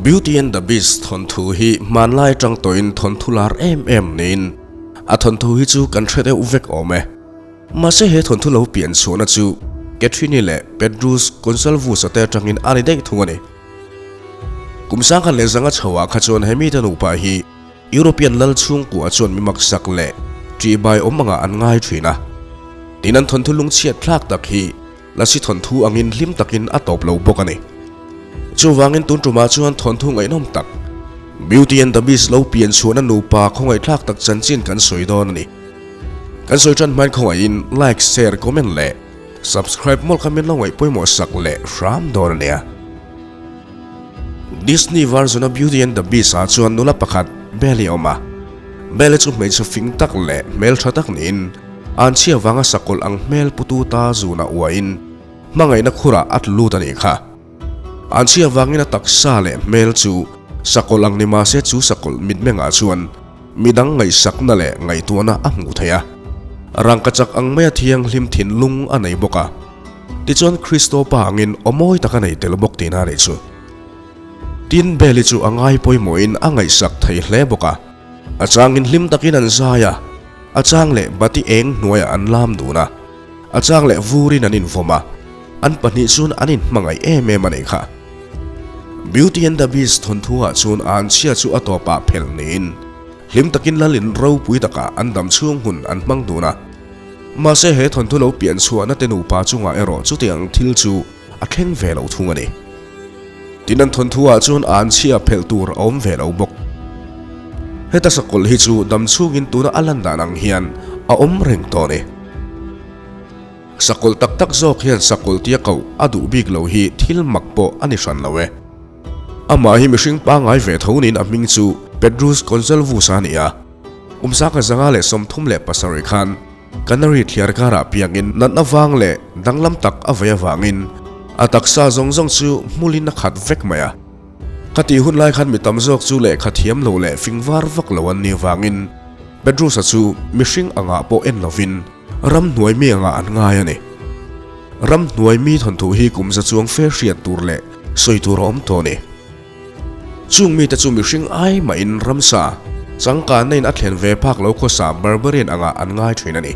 Beauty and the Beast thawnthu hi hmanlai atang tawhin thawnthu lar em em niin a thawnthu hi chu kan hre deuh vek awm e. Mahse he thawnthu lo pian chhuahna chu Catherine-i leh Petrus Gonsalvus-a te atangin a ni daih thung a ni. Kum sangkhat leh zanga chhoah kha chuan he mite nupa hi European lal chhungkua chuan mi maksak leh ṭihbai awm angah an ngai ṭhin a. Tin an thawnthu lungchhiat thlak tak hi Lasi thawnthu angin hlim takin a tawp lo bawk a ni. Chuvangin tun ṭumah chuan thawnthu ngaihnawm tak, Beauty and the Beast lo pian chhuahna nupa khawngaihthlak tak chanchin kan sawi dawn a ni. Kan sawi ṭan hmain khawngaihin like, share, comment leh subscribe mawlh kha min lo ngaih pawimawh sak leh hram dawn a nia. Disney version a Beauty and the Beast ah chuan nula pakhat Belle a awm a. Belle chu hmeichhe fing tak leh hmeltha tak niin an chhia vanga sakawlh ang hmel putu ta zuna uahin hmangaihna khurah a tlu lut a nih kha. An chhia vangin a taksa leh hmel chu sakawlh ang ni mahse chu sakawlh mitmengah chuan midang ngaihsakna leh ngaihtuahna a hmuh theih a. Rangkachak ang maia thianghlim thinlung a nei bawk a. Tichuan Kristo pa angin aw mawi tak a nei tel bawk tihna a nih chu. Tin, Beli chu a ngai pawimawhin a ngaihsak thei hle bawk a. A changin hlim takin an zai a, a chang leh bati eng hnuaiah an lam dun a, a chang leh vurin an invawm a, an pahnih chuan an inhmangaih em em a nih kha. Beauty and the Beast thawnthu ah chuan an chhia chu a tawpah phelh niin hlim takin lalin ropui takah an dam chhung hun an hmang dun a. Mahse he thawnthu lo pian chhuahna te nupa chungah erawh chutiang thil chu a thleng ve lo thung a ni. Tin an thawnthu ah chuan an chhia phelh tur a awm ve lo bawk. Heta sakawlh hi chu dam chhungin tuna a lan dan ang hian a awm reng tawh a ni. Sakawlh tak tak zawk hian sakawlh tia koh a duh bik lo hi thil mak pawh a ni hran lo e. Amah hi mihring pangngai ve tho niin a hming chu Petrus Gonsalvus a ni a. Kum sangkhat 537 khan Canary thliar karah piangin natna vang leh danglam tak a vei avangin a taksa zawng zawng chu hmulin a khat vek mai a. Khatih hun lai khan mi tam zawk chu lehkha thiam lo leh fing var vak lo an nih avangin Petrusa chu mihring angah pawh en lovin ramhnuai mi angah an ngai a ni. Ramhnuai mi thawnthu hi kum za chuang fe hriat tur leh sawi tur a awm tawh a ni. Chung mite chu mihring ai mahin ramsa, changkanna in a thlen ve phak lo khawsa barbarian angah an ngai thin a ni.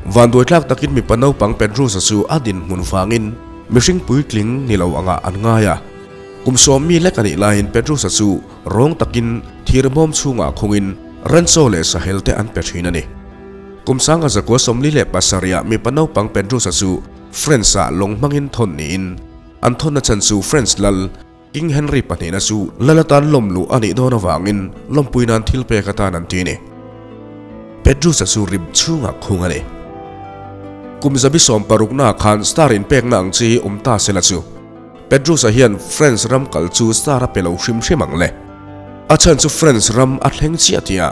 Vanduaitlak takin mipa naupang Pedrosa chu a dinhmun vangin mihring puitling ni lo angah an ngai a. Kum sawmmi lek a nih laiin Pedrosa chu rawng takin thirbawm chhungah khungin ranchaw leh sahel te an pe thin a ni. Kum 1947 ah mipa naupang Pedrosa chu France-ah lawng hmangin thawn niin An thawnna chhan chu French lal King Henry pahnihna chu lal atan lawm luh a nih dawn avangin lawmpui nan thil pek atan an ti a ni. Petrus-a chu rip chhungah khung a ni. Kum zabi sawm paruknaah khan star inpekna ang chi hi awm ta sela chu Petrus-a hian France ram kal chu star a pe lo hrim hrim ang le. A chhan chu France ram a thleng chiah tihah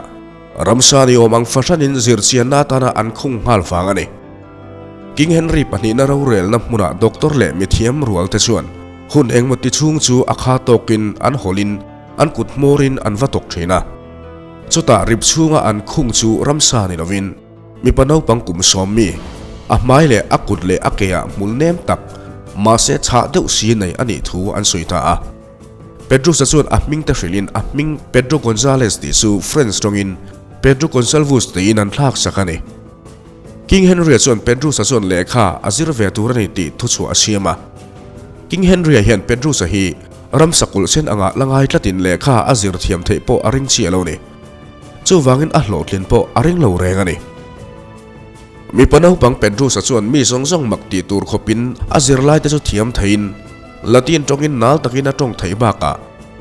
ramsa ni awm ang fahranin zirchianna atana an khung nghal vang a ni. King Henry pahnihna rorelna hmunah doctor leh mithiam rual te chuan hun engmaw ti chhung chu a kha tawkin an hawlin an kut hmawrin an va tawk thin a. Chutah rip chhunga an khung chu ramsa ni lovin mipa naupang kum sawm mi, a hmai leh a kut leh a keah hmul nem tak, mahse chhah deuh si nei a nih thu an sawi ta a. Pedrosa chuan a hming te hrilhin a hming Pedro Gonzalez tih chu French tawngin Pedro Gonsalvus tiin an thlak sak a ni. King Henry-a chuan Pedrosa chuan lehkha a zir ve tur a ni tih thuchhuah a siam a. King Henry-a hian Pedrosa hi ramsa kulh sen anga la ngai tlatin lehkha a zir thiam theih pawh a ring chiah lo ni. Chuvangin a hlawhtlin pawh a ring lo reng a ni. Mipa naupang Pedrosa chuan mi zawng zawng mak tih tur khawpin a zirlaite chu thiam theiin Latin tawngin nal takin a tawng theih bakah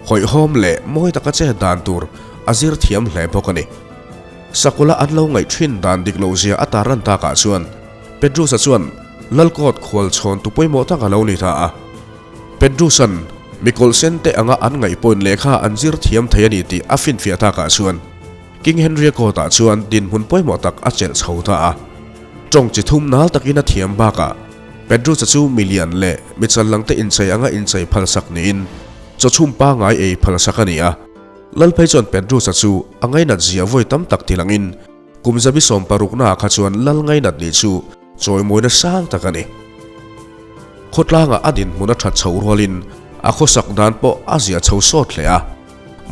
hawihhawm leh mawi taka che dan tur a zir thiam hle bawk a ni. Sakula an lo ngaih thin dan dik lo zia a tarlan takah chuan Pedrosa chuan Lalkawt khual chhawn tu pawimawh tak a lo ni ta a. Pedrosa'n mikawlh sen te anga an ngaih pawhin lehkha an zir thiam thei a ni tih a finfiah takah chuan King Henry-a kawtah chuan dinhmun pawimawh tak a chelh chho ta a. Tawng chi thum nal takin a thiam bakah Pedrosa chu milian leh michallang te inchei anga inchei phalsak niin chawchhum pangngai ei phalsak a ni a. Lalphei chuan Petrusa chu a ngainat zia vawi tam tak ti langin kum zabi sawm paruknaah kha chuan lal ngainat nih chu chawimawina sang tak a ni. Khawtlangah a dinhmun a that chho rualin A khawsak dan pawh a zia chho sawt hle a,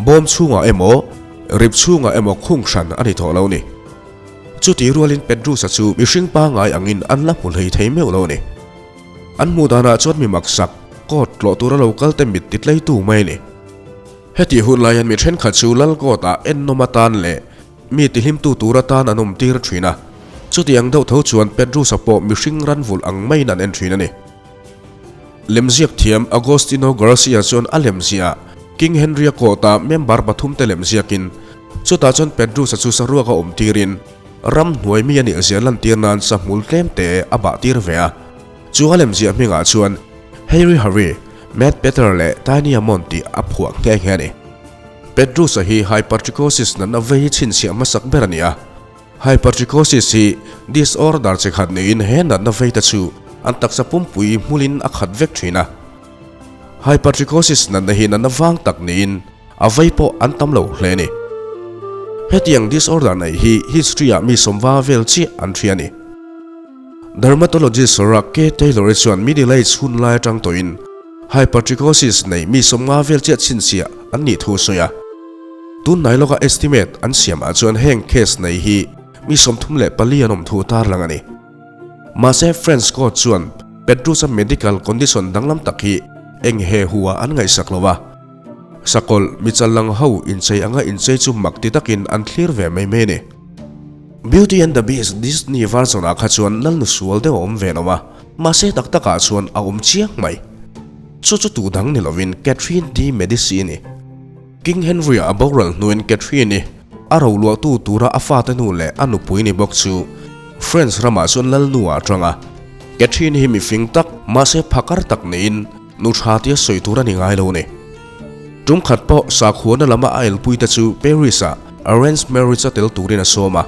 bawm chhungah emaw, rip chhungah emaw khung hran a ni tawh lo ni. Chutih rualin Petrus-a chu mihring pangngai angin an la hmu hlei thei meuh lo ni. An hmuh danah chuan mi maksak, court tlawh tura lo kal te mit titleitu mai a ni. Hetih hun lai hian mi thenkhat chu lal court ah ennawm atan leh mi tihlimtu tur atan an awm tir thin a. Chutiang deuh tho chuan Petrus-a pawh mihring ran vulh ang maiin an en thin a ni. Lemziak thiam Agostino Garcia chuan a lemziah King Henry-a court-a member pathumte lemziakin chutah chuan Petrus-a chu saruak a awm tirin ramhnuai mi a nih zia lantir nan sahmul tlemte a bah tir ve a. Chu a lemziah hmingah chuan Harry Harry, Mad Peter leh Tiny Amon tih a phuah nghe nghe a ni. Petrus-a hi hypertrichosis natna vei chhinchhiah hmasak ber a ni a. Hypertrichosis hi disorder chi khat niin he natna veite chu an taksa pumpui hmulin a khat vek thin a. Hypertrichosis natna hi natna vang tak niin a vei pawh an tam lo hle a ni. Hetiang disorder nei hi history-ah mi sawmva vel chiah an hria a ni. Dermatologist Sarah K. Taylor-i chuan Middle Age hun lai atang tawhin hypertrichosis nei mi 50 vel chiah chhinchhiah an nih thu a sawi a. Tun hnai lawka estimate an siamah chuan heng case nei hi mi 34 an awm thu tarlang a ni. Mahse French court chuan Petrus-a medical condition danglam tak hi eng he hu ah an ngaihsak lo a. Sakawlh mi challang ho inchei anga inchei chu mak ti takin an thlir ve mai mai a ni. Beauty and the Beast Disney version ah kha chuan Lalnu sual deuh a awm ve lo a, mahse tak takah chuan a awm chiang mai. Chu chu tu dang ni lovin Catherine de Medici a ni. King Henry-a a boral hnuin Catherine-i a roluahtu tura a fate nu leh a nupui ni bawk chu France ramah chuan Lalnu ah a tang a. Catherine hi mifing tak, mahse phakar tak niin nu tha tia sawi tur a ni ngai lo a ni. Tum khat pawh sakhuana lama a elpuite chu Paris-ah arranged marriage a tel turin a sawm a.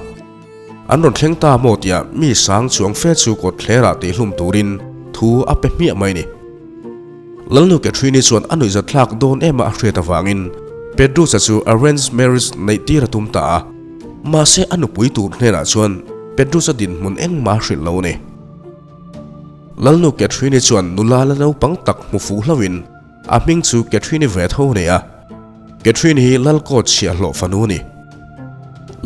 An rawn thleng ta maw tia mi sang chuang fe chu kawt thlerah tihhlum turin thu a pe hmiah mai ni. Lalnu Catherine-i chuan a nuihzat thlak dawn em a a hriat avangin Pedro-a chu arranged marriage neih tir a tum ta a. Mahse a nupui tur hnenah chuan Pedro-a dinhmun engmah a hrilh lo a ni. Lalnu Catherine-i chuan nula la naupang tak hmu fuh hlauhin A hming chu Catherine-i ve tho a ni a, Catherine hi Lal court chhiahhlawh fanu a ni.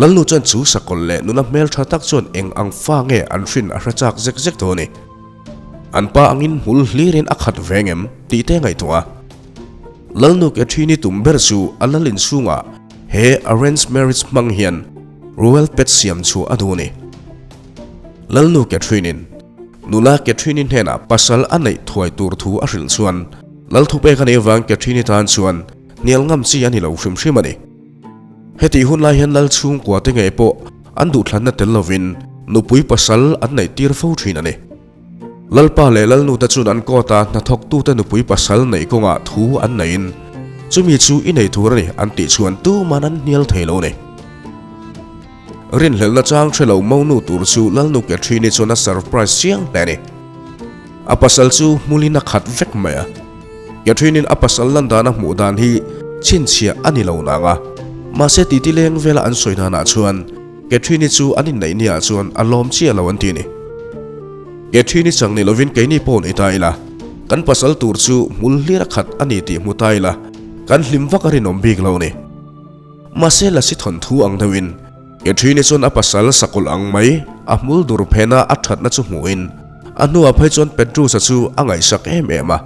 Lalnu chuan chu sakawlh leh nula hmeltha tak chuan eng ang fa nge an hrin a hre chak zek zek tawh a ni. An pa angin hmul hlirin a khat ve ngem tih te ngaihtuah a. Lalnu Catherine-i tum ber chu a lal inchhungah he arranged marriage hmang hian royal pet siam chhuah a duh a ni. Lalnu Catherine-in Nula Catherine-i hnenah pasal a neih thuai tur thu a hrilh chuan Lal thupek a nih avang Catherine-i tan chuan hnial ngam chi a ni lo hrim hrim a ni. Hetih hun lai hian Lal chhungkua te ngei pawh an duhthlanna tel lovin nupui pasal an neih tir fo thin a ni. Lalpa leh Lalnute chuan an court-a hnathawktute nupui pasal neih kawngah thu an neihin chumi chu i nei tur a ni an tih chuan tuman an hnial thei lo a ni. Rinhlelhna chang hre lo monu tur chu Lalnu Catherine-i chuan a surprise chiang hle a ni. A pasal chu hmulin a khat vek mai a. Catherine-in a pasal lan dan a hmuh dan hi chhinchhiah a ni lo nang a. Mahse titi leng vela an sawi danah chuan Catherine-i chu an inneih niah chuan a lawm chiah lo an ti a ni. Catherine-i chang ni lovin keini pawh ni ta ila, kan pasal tur chu hmul hlir a khat a ni tih hmu ta ila, kan hlim vak a rinawm bik lo a ni. Mahse Lasi thawnthu ang deuhin Catherine-i chuan a pasal sakawlh ang mai a hmul dur phena a thatna chu hmuhin a hnuah phei chuan Petrus-a chu a ngaihsak em em a,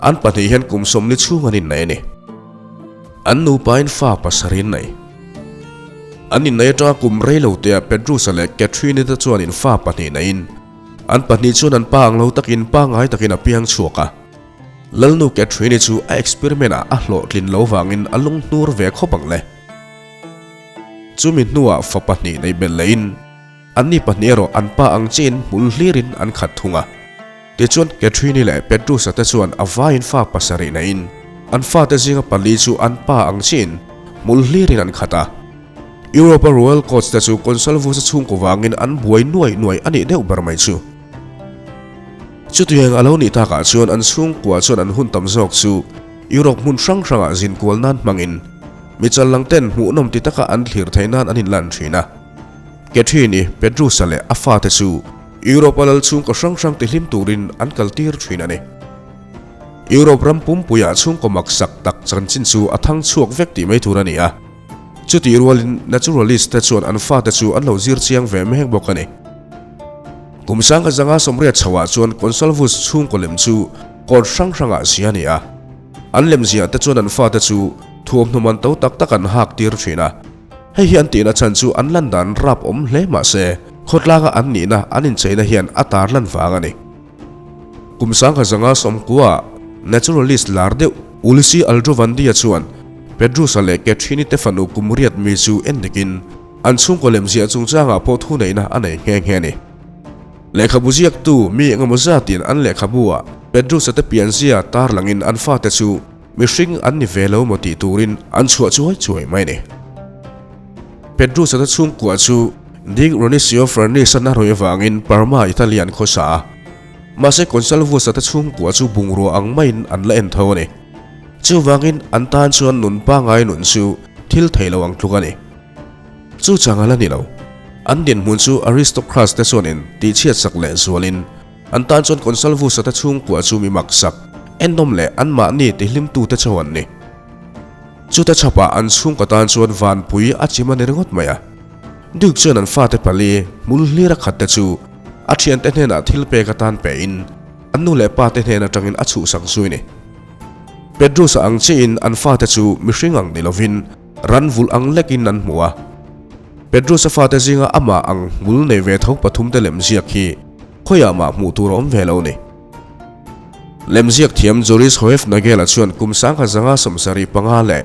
an pahnih hian kum 40 chhung an innei a ni. An nupain fa pasarih an nei. An innei atanga kum rei lo teah Petrus-a leh Catherine-i te chuan in fa pahnih neiin an pahnih chuan an pa ang lo takin pangngai takin a piang chhuak a. Lalnu Catherine-i chu a experiment-ah a hlawhtlin lo vangin a lunghnur ve khawp ang le. Chumi hnuah fa pahnih nei belh lehin anni pahnih erawh an pa ang chiin hmul hlirin an khat thung a. Tichuan Catherine-i leh Petrus-a te chuan a vaiin fa pasarih neiin an fate zinga pali chu an pa ang chiin hmul hlirin an khat a. Europe-a Royal Court te chu Consalvus-a chhungkaw vangin an buai nuai nuai a nih deuh ber mai chu. Chutiang a lo nih takah chuan an chhungkua chuan an hun tam zawk chu Europe hmun hrang hrangah zinkual nan hmangin mi challang ten hmuhnawm ti taka an thlir theih nan an inlan thin a. Catherine-i, Petrus-a leh a fate chu Europe-a lal chhungkaw hrang hrang tihlim turin an kaltir thin a ni. Europe ram pumpuiah chhungkaw maksak tak chanchin chu a thang chhuak vek tih mai tur a ni a. Chutih rualin naturalist te chuan an fate chu an lo zir chiang ve mek bawk a ni. Kum sangkhat zanga sawmriat chhoah chuan Consalvus chhungkaw lem chu court hrang hrangah zia a ni a. An lem ziah te chuan an fate chu thuamhnaw man to tak tak an hak tir thin a. Hei hi an tihna chhan chu an lan dan rap awm hle mah se khawtlanga an nihna an incheina hian a tar lan vang a ni. Kum sangkhat zanga sawmkua naturalist lar deuh Ulysses Aldrovandia chuan Pedrusa leh Catherine-i te fanu kum riat mi chu en dikin an chhungkaw lem ziah chungchangah pawh thuneihna a nei nghe nghe a ni. Lehkhabu ziaktu mi engemaw zatin an lehkhabu-ah Pedrusa te pianzia tarlangin an fate chu mihring an ni ve lo maw tih turin an chhuah chuai chuai mai a ni. Pedrusa te chhungkua chu Duke Ronisio Farnese-an a rawih avangin Parma, Italy an khawsa a. Mahse Consalvusa te chhungkua chu bungrua ang maiin an la en tho a ni. Chuvangin an tan chuan nun pangngai nun chu thil thei lo ang tluk a ni. Chu chang a la ni lo. An dinhmun chu aristocrats te chuanin tihchhiatsak leh zualin an tan chuan Consalvusa te chhungkua chu mi maksak, ennawm leh anmahni tihlimtute chauh an ni. Chuta chhapah an chhungkaw tan chuan vanpui a chim a ni ringawt mai a. Duke chuan an fate pali hmul hlir a khat te chu a thiante hnenah thil pek atan pein an nu leh pa te hnen atangin a chhuhsak zui ni. Pedrus-a ang chiahin an fate chu mihring ang ni lovin ran vulh ang lekin an hmu a. Pedrus-a fate zinga amah ang hmul nei ve tho pathum te lem ziak hi khawiah mah hmuh tur a awm ve lo ni. Lemziak thiam Joris Hoefnagel-a chuan kum sangkhat zanga 75 leh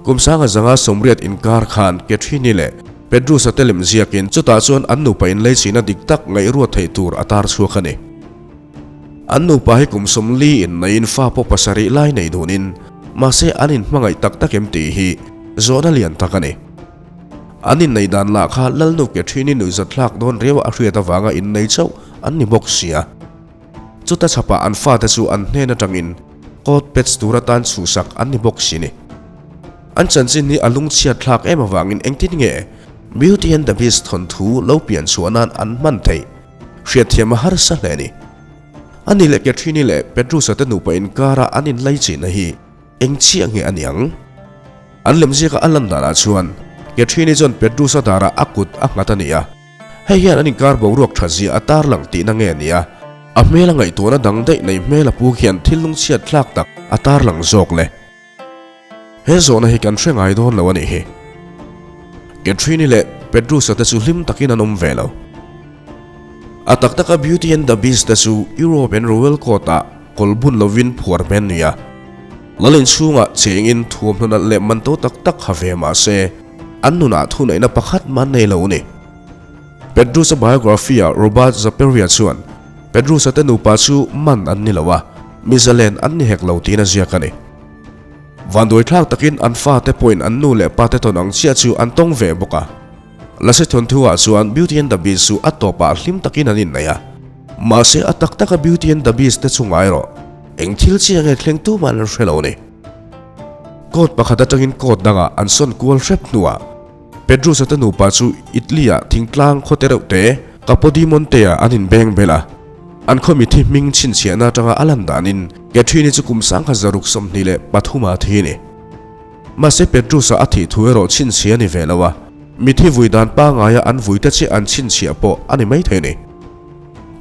kum sangkhat zanga 80 inkar khan Catherine-i leh Pedrus-a te lemziakin chutah chuan an nupa inleichihna dik tak ngaihruat theih tur a tar chhuak a ni. An nupa hi kum 40 innaiin fa pawh pasarih lai nei dunin mahse an inhmangaih tak tak em tih hi zawhna lian tak a ni. An inneih dan lah kha Lalnu Catherine-i nuihzatthlak dawn riau a hriat avanga innei chauh an ni bawk sia. Chuta chhapah an fate chu an hnen atangin coat pets tur atan chhuhsak an ni bawk si ni. An chanchin hi a lungchhiat thlak em avangin engtin nge Beauty and the Beast thawnthu lo pian chhuah nan an hman theih hriatthiam a harsa hle ni. Ani leh Catherine-i leh Petrusa te nupa inkara an inlaichihna hi Eng chiah nge a niang? An lemziaka a lan danah chuan Catherine-i chuan Petrusa darah a kut a nghat a ni a. Hei hian an inkar boruak tha zia a tarlang tihna nge a ni a? A hmel a ngaihtuahna dang daih nei hmel a pu khian thil lungchhiat thlak tak a tarlang zawk le. He zawhna hi kan hre ngai dawn lo a nih hi. Catherine-i leh Petrusa te chu hlim takin an awm ve lo. A tak taka Beauty and the Beast te chu Europe and Royal Court-ah kawl bun lovin phuar hmel nui a. Lal inchhungah chengin thuamhnaw nalh leh man to tak tak ha ve mah se, an nunah thuneihna pakhat mah nei lo a ni. Pedrus-a biography-ah Robert Zaperia chuan Pedrus-a te nupa chu man an ni lo a, mi zalen an ni hek lo tiin a ziak a ni. Vanduaithlak takin an fate pawhin an nu leh pate tawn ang chiah chu an tawng ve bawk a. Lasi thawnthu ah chuan Beauty and the Beast chu a tawpah hlim takin an innei a. Mahse a tak taka Beauty and the Beast te chungah erawh eng thil chiah nge thleng tumah an hre lo a ni. Court pakhat atangin court dangah an sawn kual hrep hnuah Pedrosa te nupa chu Italy ah thingtlang khaw te reuh te Capodimonte ah an inbeng bel a. An khaw mithi hming chhinchhiahna atanga a lan danin Catherine-i chu kum 1923 ah a thi a ni. Mahse Petrusa a thih thu erawh chhinchhiah a ni ve lo a, mithi vui dan pangaia an vuite chiah an chhinchhiah pawh a ni maithei a ni.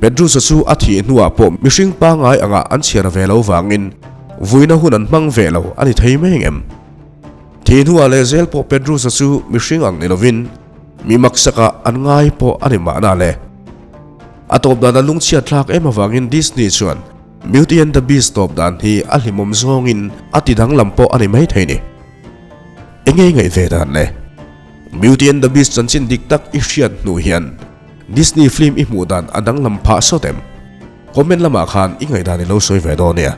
Petrusa chu a thih hnuah pawh mihring pangai angah an chhiar ve lo vangin vuina hun an hmang ve lo a ni thei mai engem? Thih hnuah leh zel pawh Petrusa chu mihring ang ni lovin mi maksakah an ngai pawh a ni mahna le. A tawp dan a lungchhiat thlak em avangin Disney chuan Beauty and the Beast tawp dan hi a hlimawm zawngin a ti danglam pawh a ni mai thei ni. Enge i ngaih ve dan le? Beauty and the Beast chanchin dik tak i hriat hnu hian Disney film i hmuh dan a danglam phah sawt em? Comment lamah khan i ngaihdan i lo sawi ve dawn nia.